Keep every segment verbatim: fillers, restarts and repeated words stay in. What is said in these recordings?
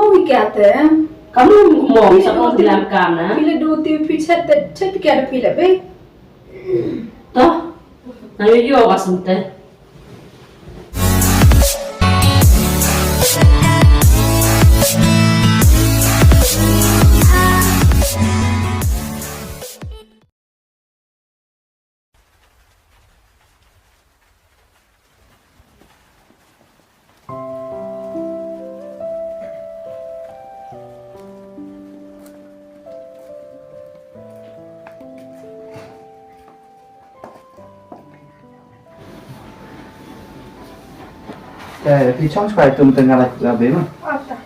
Ui, kya te? Kam lum kumong, sa ko bilang kam na. Phi la du ti phi chat te, chat kya te phi la be? To. Na yo yo asam te. Eh, phi chong chwa itum tengah la, la be ma? Ata.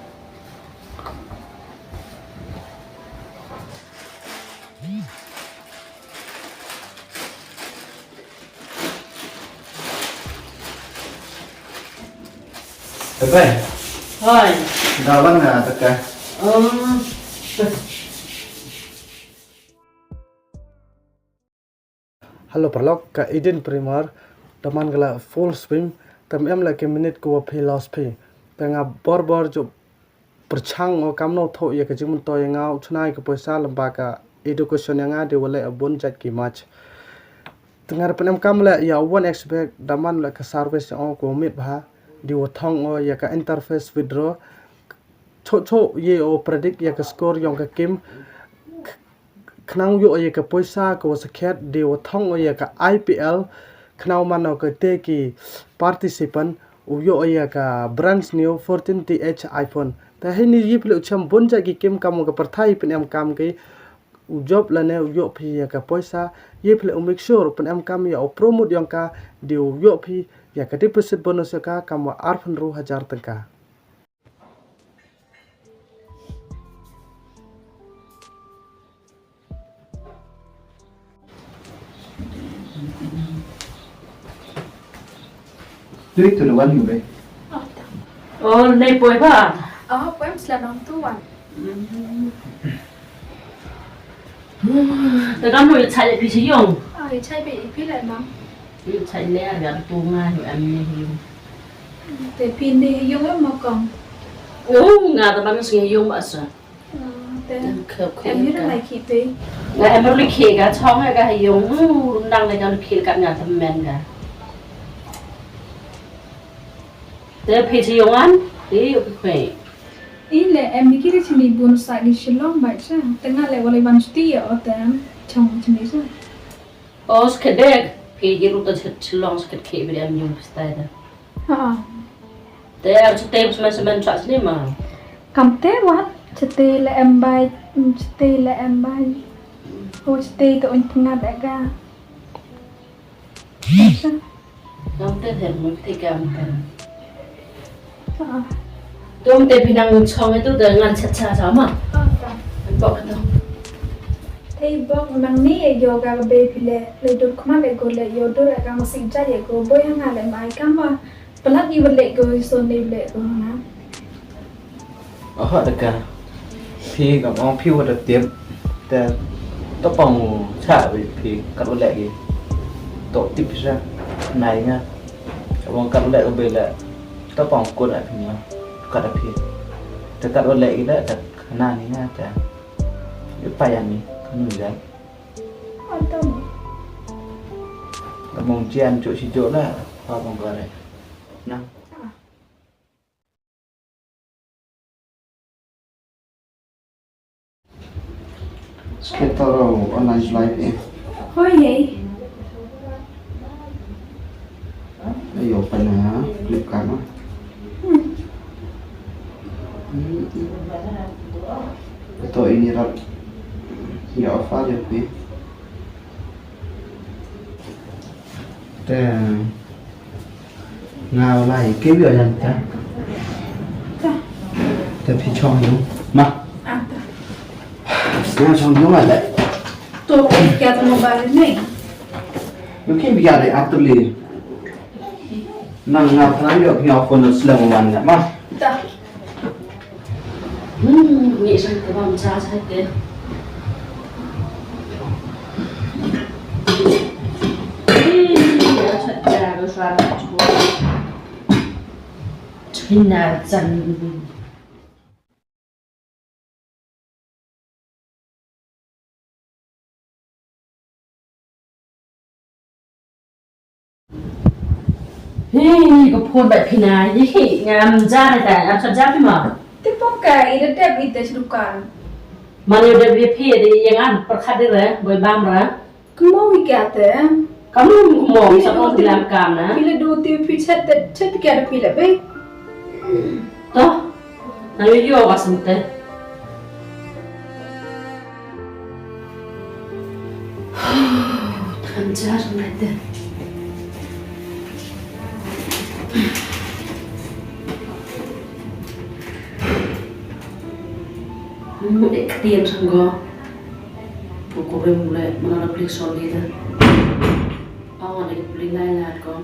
Bye bye. Hoi. Dawan na taka. Um. Hello paralok, ka Eden Premier da man ka la full swing, te ym em la ki minit ko wa phi loss phi. Te nga bor bor ju pyrshang o kamno thoh ïa ka jingmyntoi ïa nga u chna ïa ka poisa lem bad ka education ïa nga dei wa leh bun jait ki match. Te nga da pynemkam leh ïa one X bet da man leh ka service ïa o ko wa miet bha, dei wa thong o ïa ka interface withdraw. Choh choh ïa o predict ïa ka score yong ka kim. Khnang u ïoh ïa ka poisa ka wa sakhiat dei wa thong o ïa ka I P L, khnang man o ka te ki participant u ïoh ïa ka brand new fourteen T H iPhone. Te hei ni ïa phi leh u chem bun jait ki kim kam wa ka pyrthai pynemkam ki u jop lane u ïoh phi ïa ka poisa, ïa phi leh u make sure pynemkam ïa o promote yong ka dei u ïoh phi ïa ka deposit bonus ïa ka kam wa arphew hynriew hajar tyngka. Dui tu wan yu be. Oh, nei poi ba. Oh, poi sla nong tu wan. Te kam lu chai le pi chi yong. Ah, chai be ipi le nong. Yu chai le ya tu nga yu am ne yu. Te phi ne yung em ma kong. Oh, nga ta ban sing yung ba sa. Ah, te. Em khep khep em yu ka. Lai khi te. Nga em lu khi ka chong ka yung. Nang le ka lu khi ka nga ta men ka. Te phi chi yung an? Te yu phi khwe. I le em ni ki ri chi ni bun sa ni Shillong ba cha. Te nga le wa le ban chuti ya o te em chong chi ni sa. O skedek, phi ji ruta chet chelong sket ke bi am yung pista da. Ha. Te ar chete semen semen chak sini ma. Kam te wat, chete le em bai, chete le em bai. O chete to un pngat aga. Kam te her mun te kam te. Tum te phi nang chong itu de ngan chat cha cha ma. Bok itu. Ei bok nang ni e yoga be phi le le dur khma le go le yo dur ka ma sing cha ye go boy nga le mai kam ma. Palat i le go so ni le go na. Aha daka. Phi kam ong phi wa da tip. Te to pang u cha wi phi kat u leh ki. To tip sha nai nga. Ka ong kat u leh u be leh. To pang u kun a phi nga. Kat a phi. Te kat u leh ki leh te khana ni nga te. Yu pa yan ni kanu ya. Antam. Ka mong jian jo si jo la. Pa mong ka re. Na. Sketoro online live eh. Hoi hei. Ayo, pana Flipkart ma. Hmm. Hmm. Ito ini rap. Ya offer ya pi. Te nga lai ke wi yan ta. Ta. Te phi chong yung ma. Ah, ta. Nga chong yung ale. To kya to mobile ne. Yung ke wi ya le atli. Nang nga phra yo phi phone slam wan ma. Ta. Hmm, ngi sa ka bam cha sa te. Hmm, ya cha ya ro sa. China chan. Hi, ko phone ba phi na, hi, ngam ja re ta, am sa ja phi ma. Te pok ka, i da dep i te srukan. Mane da bi phi de yang an perkhat de re, boy bam ra. Kmo i ka te. Kamu kmo, sa ko lam kam na. Phi le do ti phi chat te, chat ka de phi le be. To. Na yo yo wa sum te. Than jar na te. Mu ek tiang sanggo. Ko kurim le mana plik solida. Awan ek plik lai lat ko.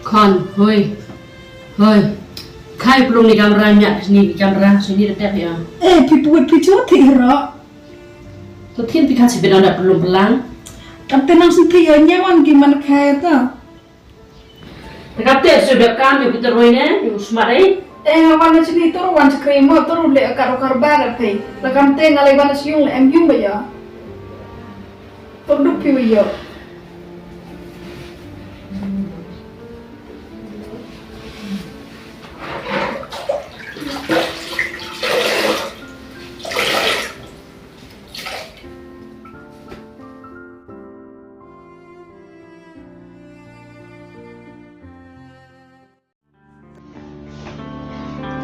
Khon, hoi. Hoi. Khai plung ni kamra nya ni kamra sini tetep ya. Eh, pi puat pi chot ti ro. To thin pi kha si bina da plung pelang. Kam tenang senti ya nyawan ki man khai ta. Te kap te su da kam yu pita roi ne, yu smat eh. Eh, wan na sini turu wan chakri mo, turu le akar ukar bar eh pei. La kam te ngalai wan na siung le em yung ba ya. Turu duk piu yo.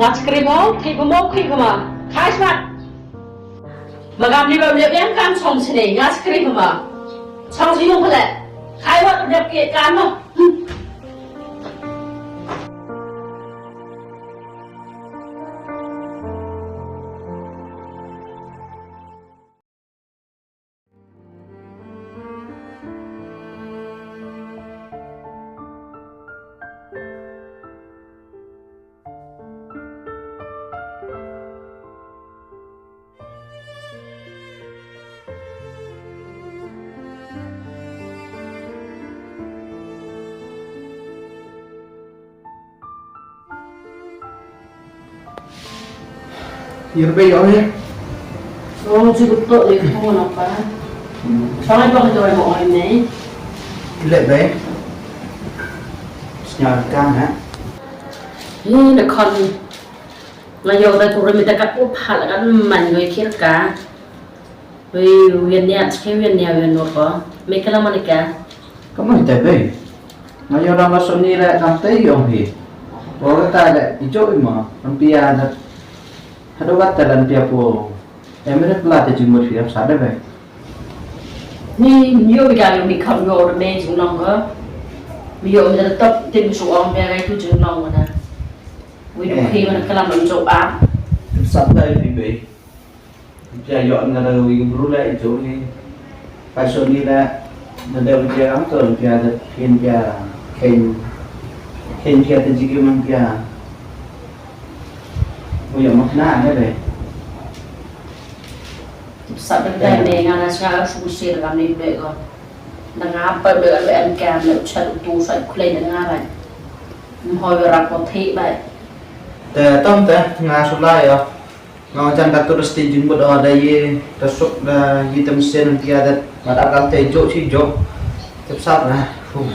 Nga skri mo, khi mo, khi mo. Khai smat. Magam ni ba bia biang kan song sini, nga skri mo. Song sini mo le. Khai wa dep ke kan mo. Hmm. Ïa, rebei ïa, ïa. Oh, shu betok ïa ka phone apa? Hmm. Shalai ba ka joi mo oi nei. Leh bei. Sñiaw ka ha. Ni na khon. Nga ïoh da tu remita ka pu pha la kan man ïoh kir ka. Wei, wei niat, wei niat, wei nor ko. Me kala Monica. Ka Monica be. Nga ïoh dang ba Soni le kam te ïoh hi. Ko ta le i jo i ma, kan pia da. Hado kat ta lan pia po. Em re pla te jingmut hi am sa de be. Ni ïoh mi ka ïoh mi kam ïoh de me jing nong ko. Mi ïoh mi da top tin su ong be ga tu jing nong ko na. Wei du khi man kalam am jo a. Sa ta i be. Pia ïoh na da wi bru la i jo ni. Pai Soni la na da pia am to pia da pin pia ken ken pia te jigi man pia. Wi ïoh mak na ne be. Sa da dai me nga na sa su si da kam ni be ko. Da nga pa be be am ka me u chat u tu sa u klei da nga ra. Mhoi ra ko thi bai. Te tom te nga su la ïoh. Nga jan ka tourist ti jingmut o da ye ta suk da ye tem sen pia da ma da kal te jo chi jo. Tep sap na. Hu.